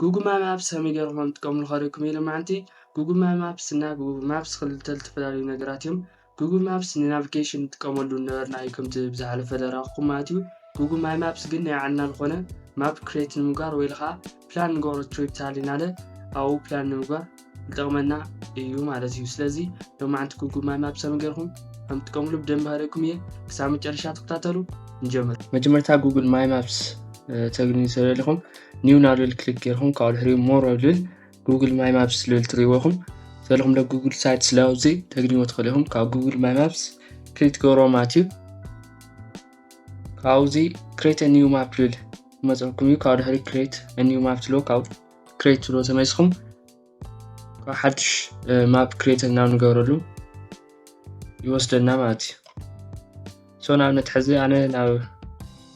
ጉግል ማይ ማፕስ ከመይ ገይርኩም ትጥቀምሉ ከሪኩም ኢለ ማዓንቲ። ጉግል ማይ ማፕስ እና ጉግል ማፕስ ክልተ ዝተፈላለዩ ነገራት እዮም። ጉግል ማፕስ ንናቪጌሽን ንጥቀመሉ ነበርና እዩ፣ ከምቲ ብዝሓለፈ ደራኹም ማለት እዩ። ጉግል ማይ ማፕስ ግን ናይ ዓና ዝኾነ ማፕ ክሬት ንምግባር ወይ ከዓ ፕላን ንገብሮ ትሪፕ ታሊናለ ኣብኡ ፕላን ንምግባር ይጠቕመና እዩ ማለት እዩ። ስለዚ ሎማዓንቲ ጉግል ማይ ማፕስ ከመይ ገይርኩም ከም ትጥቀምሉ ብደንብ ከርእየኩም እየ። ክሳብ መጨረሻ ተከታተሉ። ንጀምር። መጀመርታ ጉግል ማይ ማፕስ ተግኒ ስለለኹም ኒው ናብል ክሊክ ገይርኩም ካብኡ ድሕሪ ሞር ልብል ጉግል ማይ ማፕስ ልብል ትሪእዎ ኢኹም። ዘለኹም ደ ጉግል ሳይት ስለዚ ተግኒዎ ትኽእሉ ኢኹም። ካብ ጉግል ማይ ማፕስ ክሊክ ትገብሮ ማለት እዩ። ካብዚ ክሬት ኒው ማፕ ልብል መፅእኩም እዩ። ካብ ድሕሪ ክሬት ኒው ማፕ ትሎ ካብ ክሬት ትሎ ተመይስኹም ካብ ሓድሽ ማፕ ክሬት እናንገብረሉ ይወስደና ማለት እዩ። ሶ ንኣብነት ሕዚ ኣነ ናብ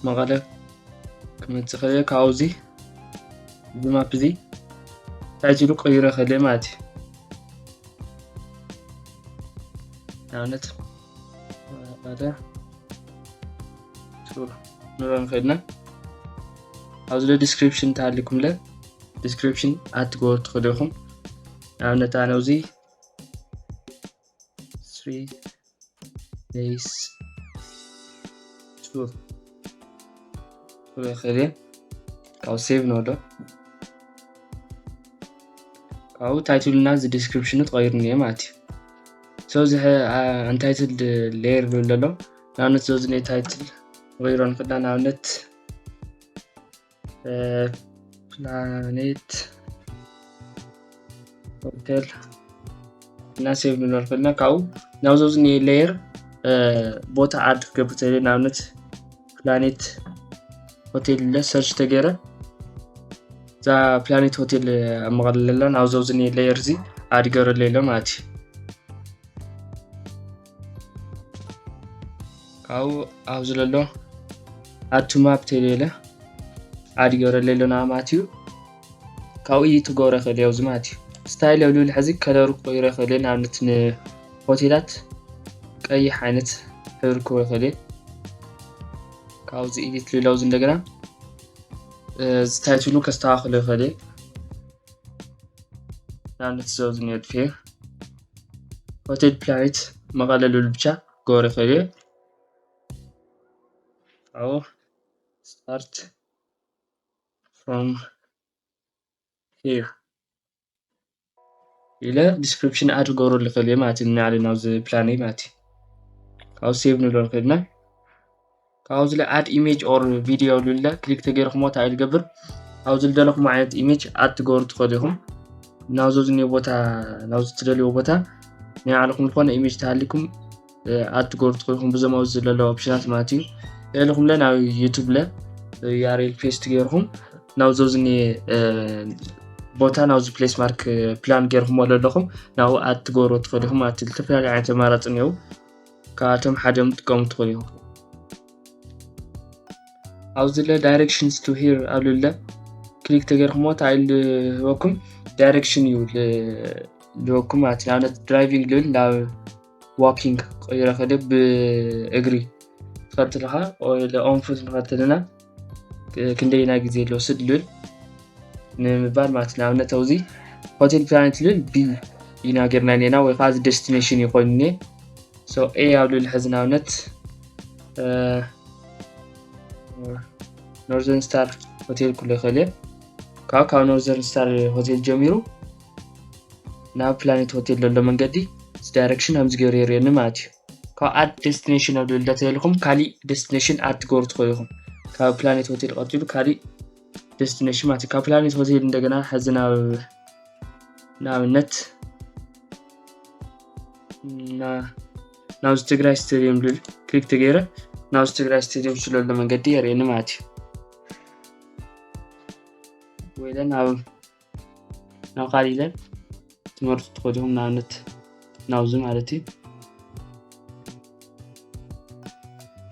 መቐለ ክመፅእ ከለ ካብዚ እዚ ማፕ እዚ ታይትሉ ቀይረ ከለ ማለት እዩ። ንኣብነት መቐለ ቱር ንሮ ንኽእልና ኣብዚ ዲስክሪፕሽን ተሃሊኩም ለ ዲስክሪፕሽን ኣትገበሩ ትኽእሉ ኢኹም። ንኣብነት ኣነ እዚ three days tour ክብል እየ። ካብ ሴቭ ንወዶ ካብኡ ታይትልና እዚ ዲስክሪፕሽኑ ተቐይሩ እኒአ ማለት እዩ። So እዚ untitled layer ዝብል ዘሎ ንኣብነት እዚ ናይ ታይትል ተቐይሮ ንክእላ ንኣብነት ፕላኔት ሆቴል እና ሴቭ ንብሎ ከለና ካብኡ ናብዚ ኣብዚ ኒ ሌየር ቦታ ኣድ ክገብር ተለ ንኣብነት ፕላኔት ሆቴል ኢለ ሰርች ተገይረ እዛ ፕላኔት ሆቴል ኣብ መቐለ ለላ ናብዚ ኣብዚ ኒ ሌየር እዚ ኣድ ገረለ ኢለ ማለት እዩ። ካብኡ ኣብዚ ዘሎ ኣድ ቱ ማፕ ተለ ኢለ ኣድ ገረለ ኢለ ንኣ ማለት እዩ። ካብኡ እዩ ትገብሮ ይኽእል እዩ ኣብዚ ማለት እዩ። ስታይል ኣብ ልብል ሕዚ ከለሩ ክቕይሮ ይኽእል እዩ። ንኣብነት ንሆቴላት ቀይሕ ዓይነት ሕብሪ ክህቦ ይኽእል እዩ። ካብዚ ኢዲት ልብል ኣብዚ እንደገና እዚ ታይትሉ ከስተኻኽሎ ይኽእል እዩ። ንኣብነት እዚ ኣብዚ ነድፊ ሆቴል ፕላኔት መቐለ ልብል ብቻ ክገብሮ ይኽእል እዩ። ካብኡ start from here ኢለ ዲስክሪፕሽን ኣድ ክገብረሉ ይኽእል እየ ማለት እዩ። ንዓሊ ናብዚ ፕላነይ ማለት እዩ። ካብኡ ሴቭ ንብሎ ንኽእል ኢና። ካብኡ ዝለ ኣድ ኢሜጅ ኦር ቪዲዮ ልብለ ክሊክ ተገይርኩሞ እንታይ እዩ ዝገብር? ካብኡ ዝደለኹሞ ዓይነት ኢሜጅ ኣድ ትገብሩ ትኽእሉ ኢኹም። ናብዚ ዝኒኦ ቦታ ናብዚ ትደልይዎ ቦታ ናይ ባዕልኹም ዝኾነ ኢሜጅ ተሃሊኩም ኣድ ትገብሩ ትኽእሉ ኢኹም። ብዞም ኣብዚ ዘለዉ ኦፕሽናት ማለት እዩ። ልዕልኹም ለ ናብ ዩቱብ ለ ዩ ኣር ኤል ፔስት ገይርኹም ናብዚ ዝኒ ቦታ ናብዚ ፕሌስ ማርክ ፕላን ገይርኹም ኣለኹም ናብኡ ኣድ ትገብሩ ትኽእሉ ኢኹም ማለት እዩ። ዝተፈላለዩ ዓይነት ኣማራፂ እኒአው ካብኣቶም ሓደ ምጥቀሙ ትኽእሉ ኢኹም። ኣብዚ ለ ዳይሬክሽንስ ቱ ሂር ኣብ ልለ ክሊክ ተገይርኩሞ እንታይ ልህበኩም ዳይሬክሽን እዩ ልህበኩም ማለት እዩ። ንኣብነት ድራይቪንግ ልብል ናብ ዋኪንግ ክቕይሮ ከደ ብእግሪ ትኸትልኻ ኦንፉት ንኸትልና ክንደይና ግዜ ኣለዎ ስድ ልብል ንምባል ማለት ንኣብነት ኣብዚ ሆቴል ፕላኔት ልብል ቢ ኢና ጌርና ኔና ወይ ከዓ እዚ ዴስቲኔሽን ይኮይኑ ኔ ሶ ኤ ኣብ ልብል ሕዚ ንኣብነት ኖርዘርን ስታር ሆቴል ክሎ ይኽእል እየ። ካብ ካብ ኖርዘርን ስታር ሆቴል ጀሚሩ ናብ ፕላኔት ሆቴል ዘሎ መንገዲ እዚ ዳይሬክሽን ከምዚ ገይሩ የርእየኒ ማለት እዩ። ካብ ኣድ ዴስቲኔሽን ኣብ ልብል ዳተበልኩም ካሊእ ዴስቲኔሽን ኣድ ትገብሩ ትኽእሉ ኢኹም። ካብ ፕላኔት ሆቴል ቀፂሉ ካሊእ ዴስቲኔሽን ማለት እዩ። ካብ ፕላኔት ሆቴል እንደገና ሕዚ ናብ ንኣብነት ናብዚ ትግራይ ስቴድየም ልብል ክሊክ ተገይረ ናብዚ ትግራይ ስቴድየም ስለሎ መንገዲ የርእየኒ ማለት እዩ። ወይለ ናብ ናብ ካሊእ ኢለ ትመርፁ ትኽእሉ ኢኹም። ንኣብነት ናብዚ ማለት እዩ።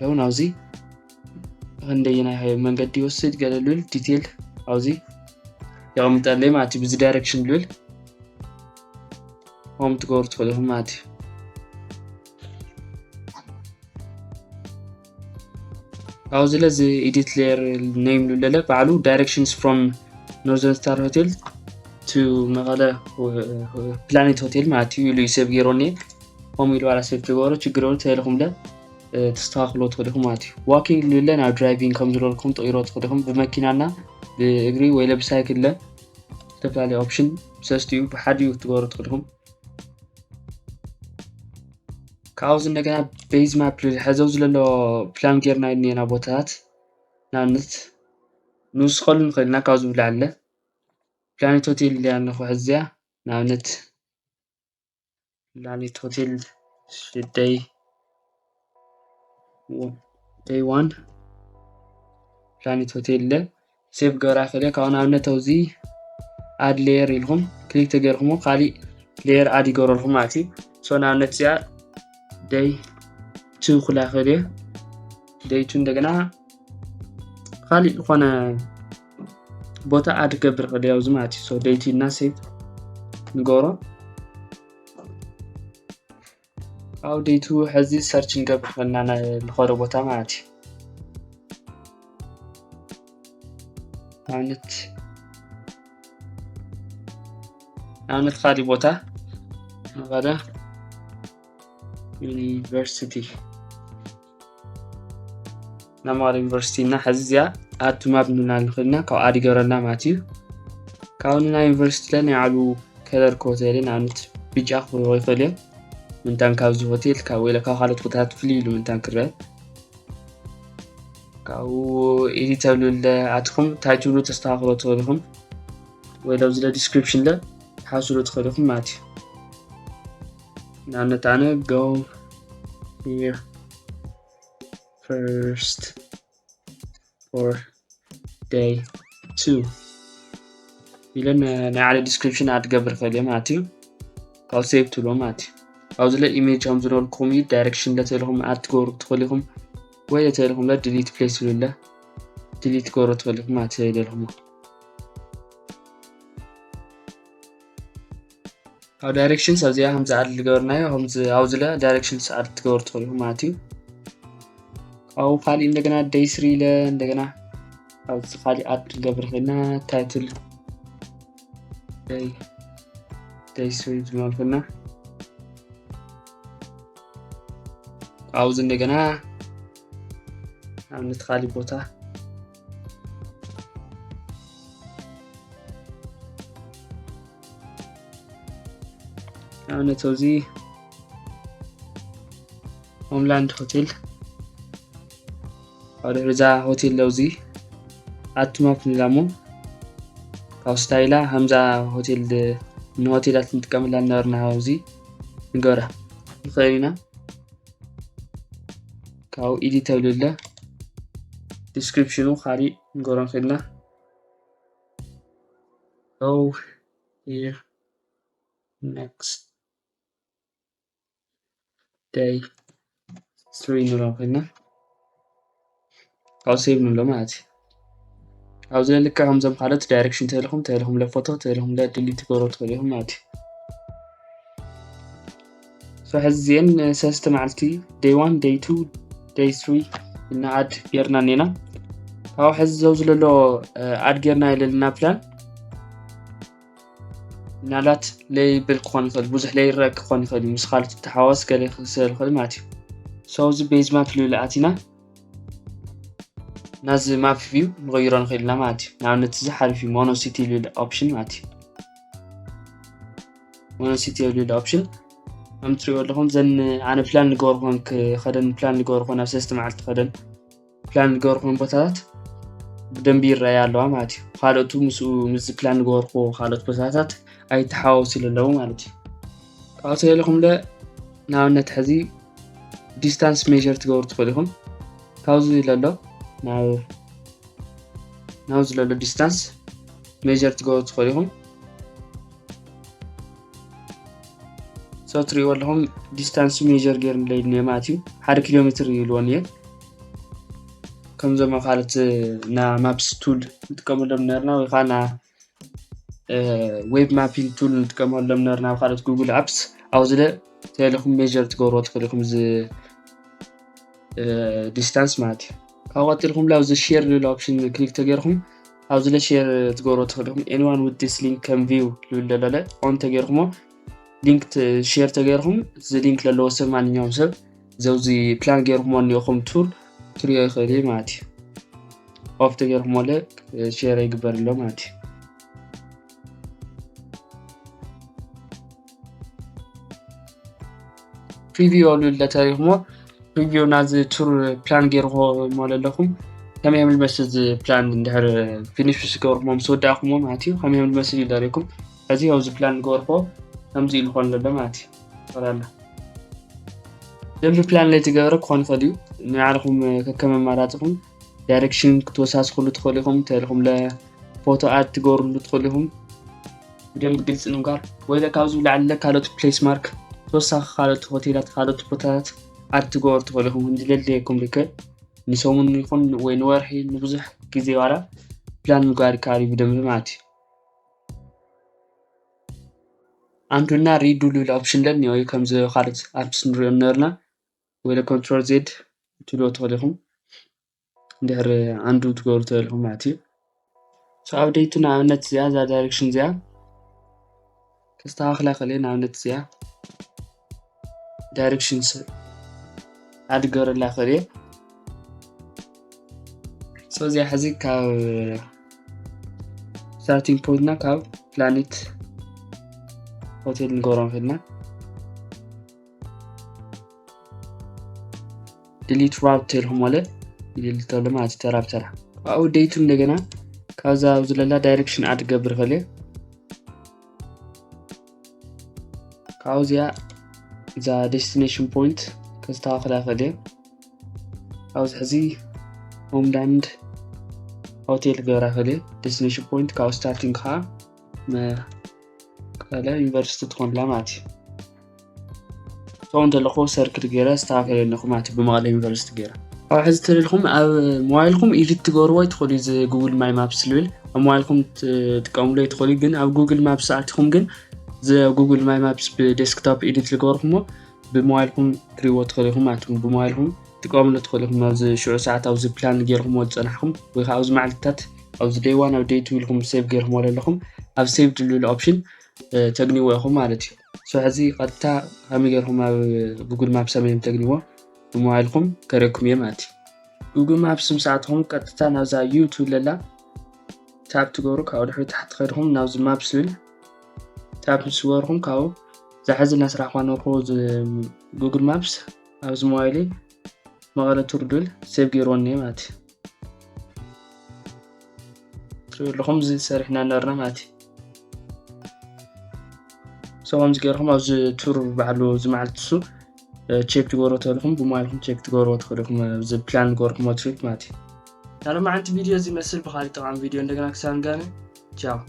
ለው ናብዚ ክንደየናይ መንገዲ ይወስድ ገለ ልብል ዲቴል ኣብዚ የቐምጠለይ ማለት እዩ። ብዚ ዳይሬክሽን ልብል ሆም ትገብሩ ትኽእሉ ኢኹም ማለት እዩ። ካብዚ ለዚ ኤዲት ሌየር ኔም ልለለ ባዕሉ ዳይሬክሽንስ ፍሮም Northern Star Hotel to መቐለ Planet Hotel ማለት እዩ ኢሉ እዩ ሴቭ ገይሮኒ። ከምኡ ኢሉ ዋላ ሴቭ ተገበሮ ችግር የብሉ። ተለኹምለ ተስተኻኽሎ ትኽእሉ ኢኹም ማለት እዩ። ዋኪንግ ልለ ናብ ድራይቪንግ ከም ዝበልኩም ትቕይሮ ትኽእሉ ኢኹም። ብመኪናና ብእግሪ ወይ ብሳይክል ለ ዝተፈላለዩ ኦፕሽን ሰስቲዩ ብሓዲኡ ክትገበሩ ትኽእሉ ኢኹም። ካብዚ እንደገና ቤዝ ማፕ ሕዘው ዝለሎ ፕላን ጌርና እኒኤና ቦታታት ንኣብነት ንውስኸሉ ንኽእልና ካብዚ ብላዕለ ፕላኔት ሆቴል እያ ኣለኹ ሕዚያ ንኣብነት ፕላኔት ሆቴል ደይ ደይ ዋን ፕላኔት ሆቴል ለ ሴቭ ገራ ከለ ካብ ንኣብነት ኣብዚ ኣድ ሌየር ኢልኩም ክሊክ ተገርኩሞ ካሊእ ሌየር ኣድ ይገረልኩም ማለት እዩ። ሶ ንኣብነት እዚኣ ደይ ቱ ክላኸል እየ ደይ ቱ እንደገና ካሊእ ዝኾነ ቦታ ኣድ ክገብር ክእል ኣብዚ ማለት እዩ። ሶ ደይ ቱ ኢልና ሴቭ ንገሮ። ኣብ ደይ ቱ ሕዚ ሰርች ንገብር ከለና ንኸዶ ቦታ ማለት እዩ። ኣብነት ኣብነት ካሊእ ቦታ መቐለ ዩኒቨርሲቲ ናብ መቐለ ዩኒቨርሲቲ እና ሕዚ እዚኣ ኣድ ቱ ማፕ ንብላ ንኽእልና ካብ ኣድ ይገረልና ማለት እዩ። ካብ ንና ዩኒቨርሲቲ ለ ናይ ዓሉ ከለር ክሆተል ንኣብነት ብጫ ክህቦ ይኽእል እዮም። ምንታን ካብዚ ሆቴል ካብ ወይለ ካብ ካልኦት ቦታታት ፍልይ ኢሉ ምንታን ክረአ ካብኡ ኤዲት ተብሉ ኣትኹም ታይትሉ ተስተኻኽሎ ትኽእልኹም ወይ ለብዚ ለ ዲስክሪፕሽን ለ ሓስሉ ትኽእልኹም ማለት እዩ። ንኣብነት ኣነ go here first for day two ኢለ ናይ ዓለ ዲስክሪፕሽን ኣድ ገብር ክእል ማለት እዩ። ካብ ሴቭ ትብሎ ማለት እዩ። ካብዚ ለ ኢሜጅ ከም ዝነበርኩም እዩ ዳይሬክሽን ለተልኹም ኣድ ትገብሩ ትኽእልኹም ወይ ለተልኹም ለ ድሊት ፕሌስ ዝብለ ድሊት ትገብሩ ትኽእልኹም ማለት እዩ። ካብ ዳይሬክሽንስ ኣብዚኣ ከምዚ ኣድ ዝገበርናዮ ኣብዚ ለ ዳይሬክሽንስ ኣድ ትገብሩ ትኽእልኹም ማለት እዩ። ካብኡ ካሊእ እንደገና ደይ ስሪ ኢለ እንደገና ኣብዚ ካሊእ ኣድ ንገብር ኮይና ታይትል ደይ ደይ ስሪ ዝመልኩና ኣብዚ እንደገና ኣብነት ካሊእ ቦታ ኣብነት ኣብዚ ሆምላንድ ሆቴል ኣብ ድሕሪ እዛ ሆቴል ለውዚ ኣድ ቱ ማፕ ንላሞ ካብ ስታይላ ከምዛ ሆቴል ንሆቴላት ንጥቀመላ ነበርና ኣብዚ ንገብራ ንኽእል ኢና። ካብኡ ኤዲት ተብልለ ዲስክሪፕሽኑ ካሊእ ንገብሮ ንኽእልና ው ኔክስት ደይ ስሪ ንብሎ ኮይና ካብ ሴቭ ንብሎ ማለት እዩ። ኣብዚ ልክዕ ከምዞም ካልኦት ዳይሬክሽን ተልኹም ተልኹም ለፎቶ ተልኹም ለ ድሊት ትገብሮ ትኽእሉ ኢኹም ማለት እዩ። ሶ ሕዚ እዚአን ሰለስተ መዓልቲ ደይ ዋን ደይ ቱ ደይ ስሪ እና ኣድ ጌርና እኔና። ካብኡ ሕዚ ዘው ዝለሎ ኣድ ጌርና የለልና ፕላን ምናልባት ለይብል ክኾን ይኽእል ብዙሕ ለይረአ ክኾን ይኽእል እዩ ምስ ካልኦት ተሓዋወስ ገለ ክስእል ይኽእል ማለት እዩ። ሶ እዚ ቤዝ ማፕ ልብል ኣቲና ናዚ ማፕ ቪው ንቕይሮ ንኽእል ኢና ማለት እዩ። ንኣብነት እዚ ሓሪፍ እዩ ሞኖሲቲ ልብል ኦፕሽን ማለት እዩ። ሞኖሲቲ ልብል ኦፕሽን ከም ትሪእዎ ኣለኹም ዘን ኣነ ፕላን ንገበርኩን ክኸደን ፕላን ንገበርኩን ኣብ ሰለስተ መዓልቲ ኸደን ፕላን ንገበርኩን ቦታታት ብደንቢ ይረኣያ ኣለዋ ማለት እዩ። ካልኦቱ ምስኡ ምስ ፕላን ንገበርኩ ካልኦት ቦታታት ኣይተሓዋወሱ ኣለዉ ማለት እዩ። ካብኡ ተይልኹም ለ ንኣብነት ሕዚ ዲስታንስ ሜር ትገብሩ ትኽእሉ ኢኹም። ካብዚ ለሎ ናብ ናብዚ ለሎ ዲስታንስ ሜር ትገብሩ ትኽእሉ ኢኹም። ሶ ትሪእዎ ኣለኹም ዲስታንስ ሜር ገይሩ ንለይ ድንዮ ማለት እዩ። ሓደ ኪሎ ሜትር ይብልዎ እየ። ከምዞም ካልኦት ና ማፕስ ቱል ንጥቀመሎም ነርና ወይ ከዓ ና ዌብ ማፒንግ ቱል ንጥቀመሎም ነርና ኣብ ካልኦት ጉግል ኣፕስ ኣብዚ ለ ተለኹም ሜር ትገብርዎ ትኽእሉ ኢኹም እዚ ዲስታንስ ማለት እዩ። ካብ ቀጢልኩም ላ ኣብዚ ሼር ዝብል ኦፕሽን ክሊክ ተገይርኩም ኣብዚ ለ share ትገብሮ ትኽእሉ ኢኹም። Anyone with this link can view ልብል ዘሎ ለ on ተገይርኩሞ፣ link share ተገይርኩም፣ እዚ link ለለዎ ሰብ፣ ማንኛውም ሰብ ዘውዚ plan ገይርኩሞ እኒኦኹም tour ክሪኦ ይኽእል እዩ ማለት እዩ። Off ተገይርኩሞ ለ share ይግበር ኣሎ ማለት እዩ። Preview ልብል ተሪኹሞ፣ preview ናዚ tour plan ገይርኩሞ ኣለኹም። ከመይ ከም ዝመስል እዚ plan እንድሕር finish ምስ ገበርኩሞ፣ ምስ ወዳእኩሞ ማለት እዩ፣ ከመይ ከም ዝመስል እዩ ዘርእየኩም። ሕዚ ኣብዚ plan ገበርኩ፣ ከምዚ ኢሉ ኮን ዘሎ ማለት እዩ። ይረኣና። ደንቢ plan ለይተገበረ ክኾን ይኽእል እዩ። ንባዕልኹም ከከም ኣማራፅኹም direction ክትወሳስኽሉ ትኽእሉ ኢኹም። ተልኹም ለ photo add ትገብርሉ ትኽእሉ ኢኹም። ብደንቢ ግልፂ ንምግባር፣ ወይ ለ ካብዚ ብላዕሊ ለ ካልኦት place mark፣ ተወሳኺ ካልኦት ሆቴላት፣ ካልኦት ቦታታት add ትገብሩ ትኽእሉ ኢኹም። እንድለድለየኩም ልክዕ ንሰሙን ይኹን ወይ ንወርሒ፣ ንብዙሕ ግዜ ዋላ plan ምግባር ይከኣል እዩ ብደንቢ ማለት እዩ። ኣንዱና redo ልብል option ለ እኒኦ እዩ፣ ከምዚ ካልኦት apps ንሪኦ ነበርና። ወይ ለ control Z ትብልዎ ትኽእሉ ኢኹም። እንድሕር undo ትገብሩ ትኽእሉ ኢኹም ማለት እዩ። So update ኡ ንኣብነት እዚኣ፣ እዛ direction እዚኣ ከስተኻኽላ ይኽእል እየ። ንኣብነት እዚኣ directions add ክገብረላ ይኽእል እየ። So እዚኣ ሕዚ ካብ starting point ና ካብ Planet Hotel ንገብሮ ንኽእልና። Delete route ተልኩም ወለ ይልተሉ ማለት እዩ፣ ተራ ብተራ። ካብኡ date ኡ እንደገና ካብዛ ኣብዚ ለላ direction add ክገብር ይኽእል እየ። ካብኡ እዚኣ እዛ destination point ከስተኻኽላ ይኽእል እየ። ኣብዚ ሕዚ Homeland Hotel ክገብራ ይኽእል እየ። Destination point ካብኡ starting ከዓ መቐለ ዩኒቨርሲቲ ትኾንላ ማለት እዩ። ከምኡ እንተለኹ circle ገይረ ኣስተኻኺለ ኣለኹ ማለት እዩ፣ ብመቐለ ዩኒቨርሲቲ ገይረ። ኣብ ሕዚ ተደልኹም ኣብ ሞባይልኩም edit ትገብርዎ ይትኽእሉ እዩ፣ እዚ Google My Maps ዝብል ኣብ ሞባይልኩም ትጥቀምሉ ይትኽእሉ እዩ። ግን ኣብ Google Maps ኣቲኹም ግን እዚ Google My Maps ብዴስክቶፕ edit ዝገበርኩሞ ብሞባይልኩም ትሪእዎ ትኽእሉ ኢኹም ማለት እዩ። ብሞባይልኩም ትጥቀምሉ ትኽእሉ ኢኹም። ኣብዚ ሽዑ ሰዓት ኣብዚ plan ገይርኩሞ ዝጸናሕኩም ወይ ከዓ ኣብዚ መዓልትታት ኣብዚ day one ኣብ day two ኢልኩም save ገይርኩሞ ዘለኹም ኣብ saved ዝብል option ተግንይዎ ኢኹም ማለት እዩ። So ሕዚ ቀጥታ ከመይ ገይርኩም ኣብ Google Maps ሰመይም ተግንይዎ ብሞባይልኩም ከርእየኩም እየ ማለት እዩ። Google Maps ምስ ኣተኹም ቀጥታ ናብዛ U ትብል ዘላ tap ትገብሩ፣ ካብኡ ድሕሪ ታሕቲ ከድኹም ናብዚ Maps ዝብል tap ምስ ገበርኩም ካብኡ እዛ ሕዚ እናሰራሕኳ ነበርኩ Google Maps ኣብዚ ሞባይለይ መቐለ ቱር ዝብል save ገይርዎ እኒአ ማለት እዩ። ትሪኡ ኣለኹም እዚ ሰሪሕና ነርና ማለት እዩ። So ከምዚ ገይርኩም ኣብዚ ቱር ባዕሉ እዚ መዓልቲ እሱ check ትገብርዎ ተለኹም ብሞባይልኩም check ትገብርዎ ትኽእሉ ኢኹም፣ እዚ plan ዝገበርኩሞ trip ማለት እዩ። ናይ ሎማዓንቲ ቪድዮ እዚ ይመስል። ብኻሊእ ጠቓሚ ቪድዮ እንደገና ክሳብ ንገናኝ ቻው።